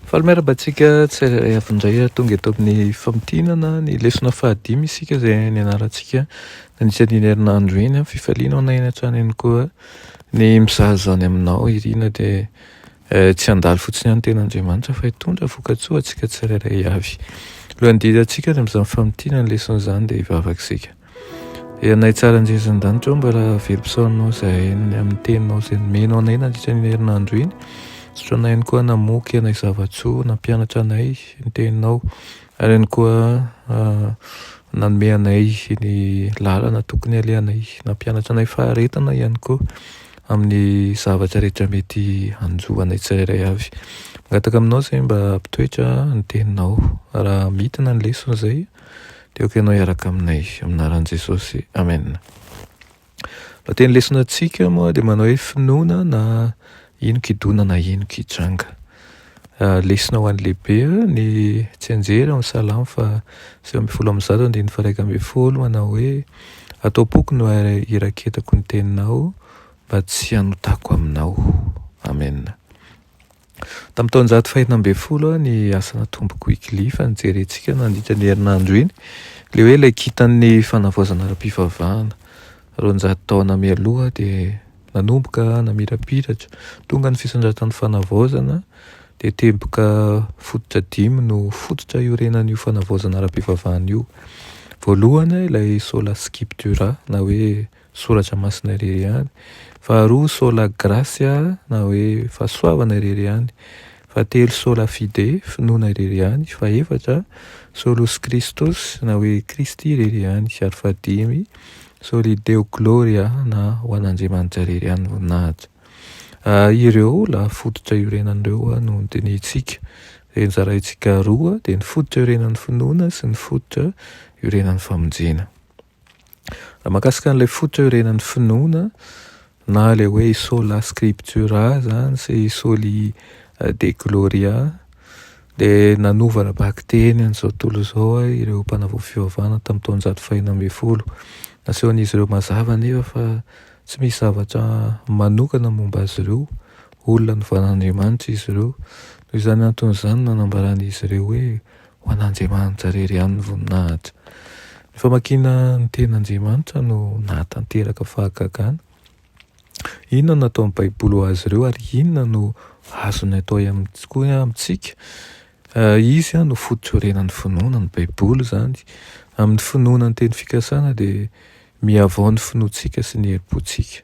Faly miarahaba antsika tsirairay avy indray ary tonga eto amin'ny famintinana ny lesona fahadimy isika izay nianarantsika nandritra ny herinandro iny. Fifaliana ho anay hatrany ihany koa ny mizaha izany aminao. Irina dia tsy handalo fotsiny ihany tenin'Andriamanitra fa hitondra vokatsoa antsika tsirairay avy. Alohan'ny hidirantsika ary amin'izany famintinana ny lesona izany dia hivavaka isika. Ianay tsara indrindra izany an-danitra ô, mbola velom-pisaoranao izahay ny amin'ny teninao izay nomenao anay nandritra iny herinandro iny. Misaotra anay ihany koa namoky anay zava-tsoa, nampianatra anay ny teninao ary ihany koa nanome anay ny lalana tokony alehanay, nampianatra anay faharetana ihany koa amin'ny zavatra rehetra mety hanjo anay tsirairay avy. Mangataka aminao izahay mba hampitoetra ny teninao raha midina ny lesona izay. Dia aoka ianao hiaraka aminay, amin'ny anaran'i Jesosy. Amen. Lohateny lesona antsika moa dia manao hoe finoana na inon-kidona na inon-kitranga. Ah, lesona ho an'ny lehibe ny tsianjery amin'ny salamo fa 119 andininy faha 11 manao hoe ato am-poko no iraketako ny teninao mba tsy hanotako aminao. Amen. Tamin'ny taonjato fahenina ambin'ny folo ny asa natombok'i Wycliffe nojerentsika nandritra ny herinandro iny, ilay hoe ilay kintan'ny fanavaozana ara-pivavahana. 200 taona mialoha dia nanomboka namirapiratra, tonga ny fisandratan'ny fanavaozana dia teboka fototra dimy no fototra iorenan'io fanavaozana ara-pivavahana io. Voalohany ilay sola scriptura na hoe Soratra Masina irery ihany. Faharoa, sola gratia na hoe fahasoavana irery ihany. Fahatelo, sola fide, finoana irery ihany. Fahefatra, solus Christus na hoe Kristy irery ihany. Ary fahadimy, soli Deo gloria na ho an'Andriamanitra irery ihany ny voninahitra. Ireo la fototra iorenan'ireo no nodinihintsika. Dia nozaraintsika roa, dia ny fototra iorenan'ny finoana sy ny fototra iorenan'ny famonjena. Raha mahakasika an'ilay fototra iorenan'ny finoana na ilay hoe sola scriptura izany sy soli dei gloria dia nanova ara-bakiteny an'izao tontolo izao ireo mpanavao fivavahana tamin'ny taonjato fahenina ambin'ny folo. Nasehon'izy ireo mazava anefa fa tsy misy zavatra manokana momba azy ireo, olona novan'Andriamanitra izy ireo. Noho izany antony izany no nanambaran'izy ireo hoe Ho an'Andriamanitra irery ihany ny voninahitra. Ny famakiana ny Tenin'Andriamanitra no nahatanteraka fahagagana. Inona no nataon'ny Baiboly ho azy ireo ary inona no azony atao ihany koa amintsika? Izy no fototra iorenan'ny finoana, ny Baiboly izany. Amin'ny finoana ny teny fikasana dia mihavao ny finoantsika sy ny herim-pontsika.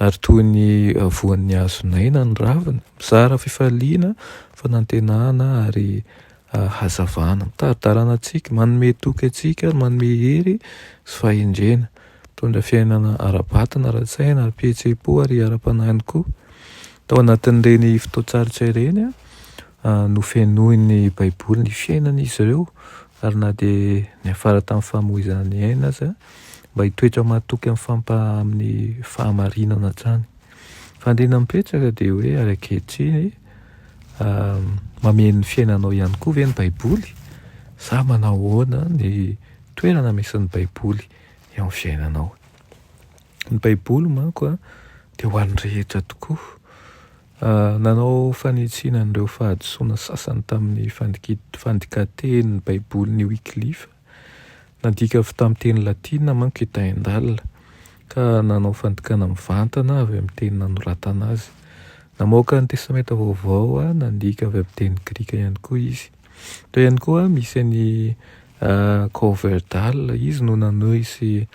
Ary toy ny voan'ny hazon'aina ny raviny, mizara fifaliana, fanantenana ary hazavana. Mitari-dalana antsika, manome toky antsika ary manome hery sy fahendrena. Mitondra fiainana ara-batana, ara-tsaina, ara-pihetseham-po ary ara-panahy ihany koa. Tao anatin'ireny fotoan-tsarotra ireny, nofenoin'ny Baiboly ny fiainan'izy ireo ary na dia niafara tamin'ny famoizana ny aina aza, mba hitoetra mahatoky amin'ny fampa amin'ny fahamarinana hatrany. Fandriana mipetraka dia hoe ary ankehitriny mameno ny fiainanao ihany koa ve ny Baiboly sa manao ahoana ny toerana misy ny Baiboly eo amin'ny fiainanao? Ny Baiboly manko dia ho an'ny rehetra tokoa. Nanao fanitsiana an'ireo fahadisoana sasany tamin'ny fandikan-tenin'ny Baibolin'i Wycliffe Nadika avy tamin'ny teny latina manko i Tyndale, ka nanao fandikana mivantana avy amin'ny teny nanoratana azy. Namoaka ny Testamenta Vaovao nandika avy amin'ny teny grika ihany koa izy. Teo ihany koa misy an'i Coverdale, izy no nanohy sy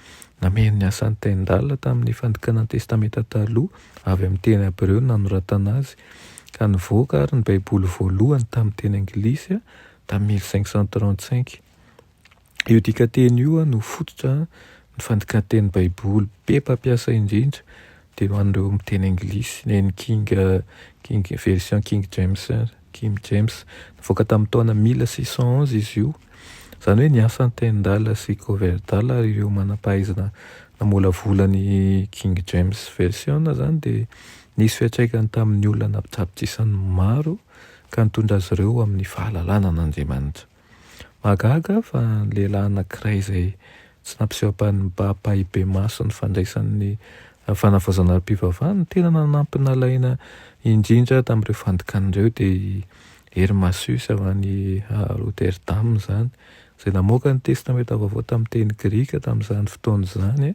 nameno ny asan'i Tyndale tamin'ny fandikana ny Testamenta Taloha avy amin'ny teny hebreo nanoratana azy, ka nivoaka ary ny Baiboly voalohany tamin'ny teny anglisy tamin'ny 1535. Io dikanteny io no fototra ny fandikan-teny Baiboly be mpampiasa indrindra dia ho an'ireo miteny anglisy, ny King King version King James King James. Nivoaka tamin'ny taona 1611 izy io. Izany hoe ny asan'i Tyndale sy Coverdale ary ireo manam-pahaizana namolavola ny King James Version izany dia nisy fiantraikany tamin'ny olona an'apitsapitsisany maro ka nitondra azy ireo amin'ny fahalalana an'Andriamanitra. Mahagaga fa ny lehilahy anankiray izay tsy nampiseho ampahibemaso ny fandraisany ny fanavaozana ara-pivavahana no tena nanampy nalaina indrindra tamin'ireo fandikana ireo dia i Hermasius avy any Rotterdam izany, izay namoaka ny Testamenta Vaovao tamin'ny teny grika tamin'izany fotoana izany.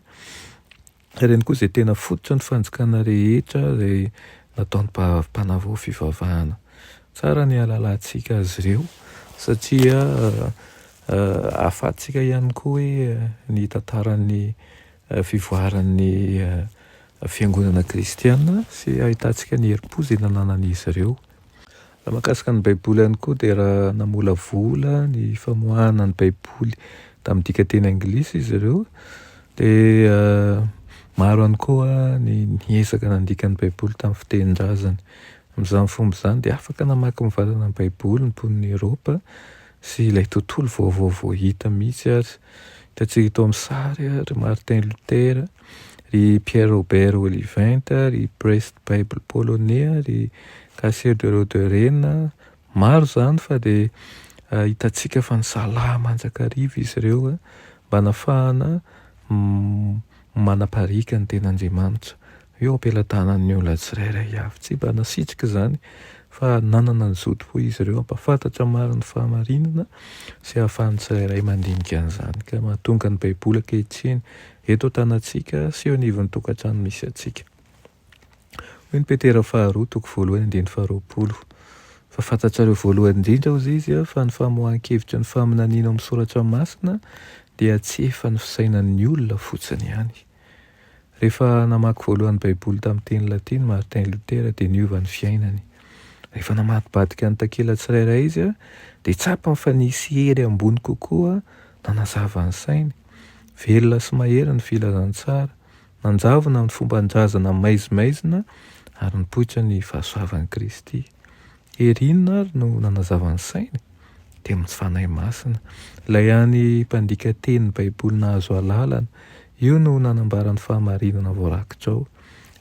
Ary ihany koa izay tena fototry ny fanjakana rehetra izay nataon'ny mpanavao fivavahana. Tsara ny hahalalantsika azy ireo satria ahafahantsika ihany koa hoe ny tantaran'ny fivoaran'ny fiangonana kristiana sy ahitantsika ny herim-po izay nananan'izy ireo. Raha mahakasika ny Baiboly ihany koa dia raha namolavola ny famoahana ny Baiboly tamin'ny dikanteny anglisy izy ireo dia maro ihany koa ny niezaka nandika ny Baiboly tamin'ny fitenin-drazany. Amin'izany fomba izany dia afaka namaky mivantana ny Baiboly ny mponin'i Eoropa sy ilay tontolo vaovao vao hita mihitsy ary. Hitantsika eto amin'ny sary ry Martin Luther, ry Pierre Robert Olivent, ry Prest Bible Polonais, ry Cassier de Roderen, maro izany fa dia hitantsika fa nisalahy mandrakariva izy ireo mba nafahana manapariaka ny ten'Andriamanitra eo am-pelatanan'ny olona tsirairay avy. Tsy mba nasitrika izany fa nanana ny zotom-po izy ireo hampahafantatra marina ny fahamarinana sy hahafahan'ny tsirairay mandinika an'izany ka mahatonga ny Baiboly ankehitriny eto an-tanantsika sy eo anivon'ny tokantrano misy antsika. Hoy ny Petera faharoa toko voalohany andininy faharoapolo, Fa fantatrareo voalohany indrindra, hozy izy, fa ny famoahan-kevitry ny faminaniana ao amin'ny Soratra Masina dia tsy efa ny fisainan'ny olona fotsiny ihany. Rehefa namaky voalohany Baiboly tamin'ny teny latina Martin Luther dia niova ny fiainany. Rehefa namadibadika ny takila tsirairay izy dia tsapany fa nisy hery ambony kokoa nanazava ny sainy. Velona sy mahery ny filazantsara. Nanjavona ny fomban-drazana maizimaizina ary nipoitra ny fahasoavan'i Kristy. Hery inona ary no nanazava ny sainy? Dia ny Fanahy Masina. Ilay hany mpandika teny Baiboly nahazo alalana. Io no nanambara ny fahamarinana voarakitra ao.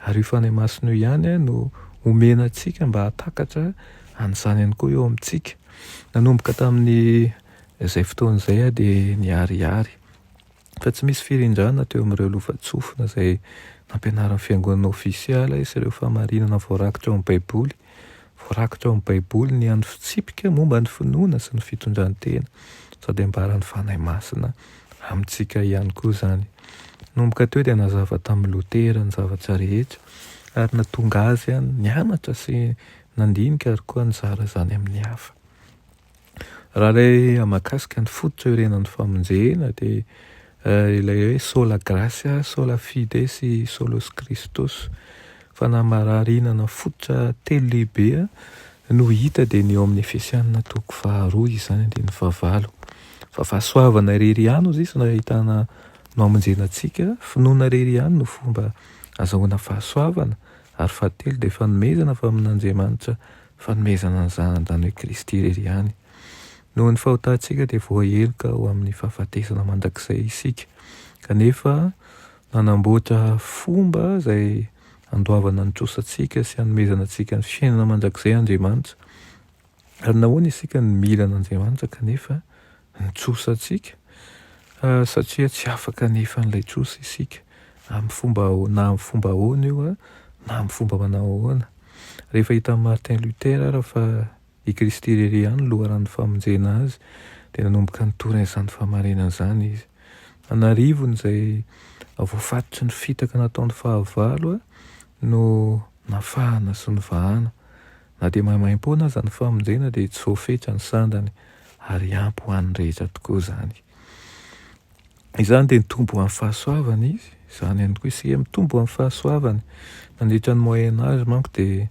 Ary io Fanahy Masina io ihany no omena antsika mba hahatakatra an'izany ihany koa eo amintsika. Nanomboka tamin'ny izay fotoana izay aho dia niharihary fa tsy misy firindrana teo amin'ireo lovantsofina izay nampianarin'ny Fiangonana ofisialy sy ireo fahamarinana voarakitra ao amin'ny Baiboly. Voarakitra ao amin'ny Baiboly ny andro fitsipika momba ny finoana sy ny fitondran-tena, sady ambaran'ny Fanahy Masina amintsika ihany koa izany. Nanomboka teo dia nazava tamin'i Lotera ny zavatra rehetra ary nahatonga azy nianatra sy nandinika ary koa nizara izany amin'ny hafa. Raha ilay mahakasika ny fototra iorenan'ny famonjena dia ilay hoe sola gratia, sola fide sy solos Christus. Fanamararinana fototra telo lehibe no hita dia ny eo amin'ny Efesianina toko faharoa izany andininy fahavalo. Fa fahasoavana irery ihany hozy izy no ahitana no hamonjena antsika, finoana irery ihany no fomba azahoana fahasoavana ary fahatelo dia fanomezana avy amin'Andriamanitra Fanomezana ny Zanany izany hoe Kristy irery ihany. Noho ny fahotantsika dia voaheloka ho amin'ny fahafatesana mandrakizay isika. Kanefa nanamboatra fomba izay handoavana ny trosantsika sy hanomezana antsika ny fiainana mandrakizay Andriamanitra. Ary nahoana isika no mila an'Andriamanitra kanefa ny trosantsika? Satria tsy afaka hanefa an'ilay trosa isika amin'ny fomba na amin'ny fomba ahoana io na amin'ny fomba manao ahoana. Rehefa hitan'i Martin Luther ary fa i Kristy irery ihany no loharanon'ny famonjena azy, dia nanomboka nitory an'izany fahamarinana izany izy. An'arivony izay voafatotry ny fitaka nataon'ny fahavalo no nafahana sy novahana. Na dia maimaimpoana aza ny famonjena dia tsy voafetra ny sandany ary ampy ho an'ny rehetra tokoa izany. Izany dia nitombo ho amin'ny fahasoavana izy, izany ihany koa isika mitombo amin'ny fahasoavana. Nandritra ny Moyen Age manko dia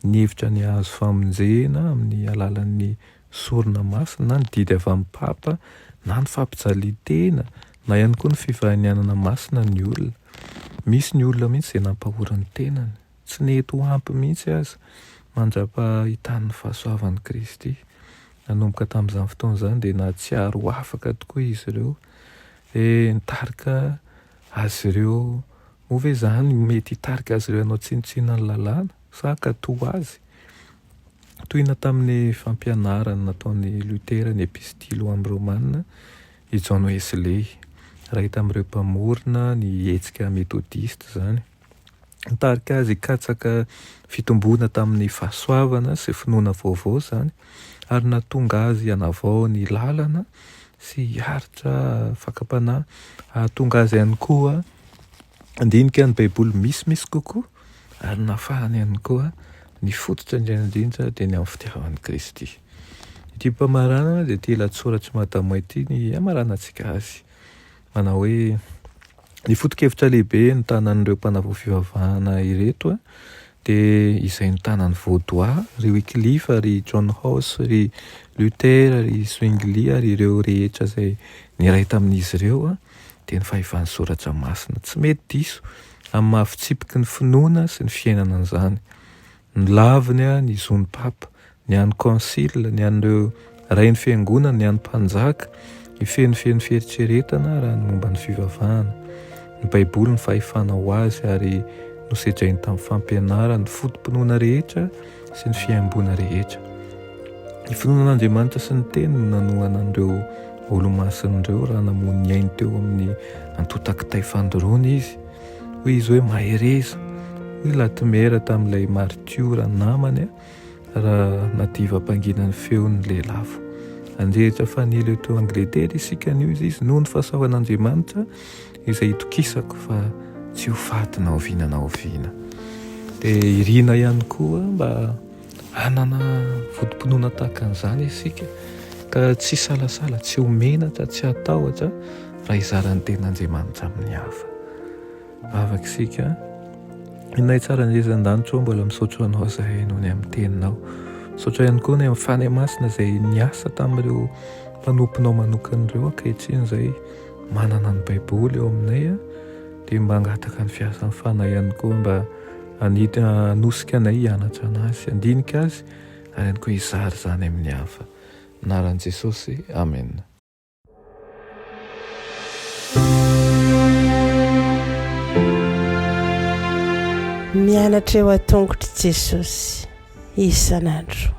nihevitra ny hahazo famonjena amin'ny alalan'ny sorona masina na ny didy avy amin'ny Papa na ny fampijalian-tena na ihany koa ny fivahinianana masina ny olona. Misy ny olona mihitsy izay nampahory ny tenany, tsy nety ho ampy mihitsy aza mandra-pahitany ny fahasoavan'i Kristy. Nanomboka tamin'izany fotoana izany dia nahatsiaro ho afaka tokoa izy ireo. Dia nitarika azy ireo, moa ve izany mety hitarika azy ireo hanao tsinontsinona ny lalàna sa hankatò azy? Tohina tamin'ny fampianarana nataon'i Luther ny epistily ho amin'ny Romana i John Wesley, iray tamin'ireo mpamorona ny hetsika metodista izany. Nitarika azy hikatsaka fitomboana tamin'ny fahasoavana sy finoana vaovao izany, ary nahatonga azy hanavao ny lalana sy hiaritra fakam-panahy. Hahatonga azy ihany koa handinika ny Baiboly misimisy kokoa, ary nahafahany ihany koa nifototra indrindra indrindra dia ny amin'ny fitiavan'i Kristy. Ity mpamaranana dia ity lahatsoratr'i Madama ity ny hamaranantsika azy. Manao hoe, Ny foto-kevitra lehibe notanan'ireo mpanavao fivavahana ireto dia izay notanan'i Vaudois, ry Wycliffe, ry John Hus, ry Luther, ry Zwingli ary ireo rehetra izay niray tamin'izy ireo dia ny fahefan'ny Soratra Masina tsy mety diso amin'ny maha fitsipiky ny finoana sy ny fiainana an'izany. Nolaviny ny zon'ny Papa, ny an'ny Konsily, ny an'ireo Rain'ny Fiangonana, ny an'ny Mpanjaka, hifenofeno fieritreretana raha ny momba ny fivavahana. Ny Baiboly ny fahefana ho azy ary nosedrainy tamin'ny fampianarany ny foto-pinoana rehetra sy ny fihaimboana rehetra. Ny finoana an'Andriamanitra sy ny Teniny no nanohana an'ireo Olomasina ireo raha namoy ny ainy teo amin'ny antontan-kitay fandoroana izy. Hoy izy hoe, Mahereza! Hoy Latimer tamin'ilay maritiora namany raha nadiva hampangina ny feon'ny lelafo. Handrehitra fanilo eto Angletera isika anio, hoy izy, noho ny fahasoavan'Andriamanitra izay itokisako fa tsy ho faty na oviana na oviana. Dia irina ihany koa mba hanana votom-pinoana tahaka an'izany isika ka tsy hisalasala, tsy ho menatra, tsy hatahotra raha hizara ny tenin'Andriamanitra amin'ny hafa. Vavaka isika. Inay tsara indrindra an-danitra ô, mbola misaotra anao izahay noho ny amin'ny teninao. Misaotra ihany koa ny amin'ny Fanahy Masina izay niasa tamin'ireo mpanomponao manokana ireo ankehitriny izay manana ny Baiboly eo aminay dia mba hangataka ny fiasan'ny Fanahy ihany koa mba hanosika anay hianatra anazy, handinika azy ary ihany koa hizara izany amin'ny hafa. Anaran'i Jesosy, Amena. Mianatra eo an-tongotr'i Jesosy isan'andro.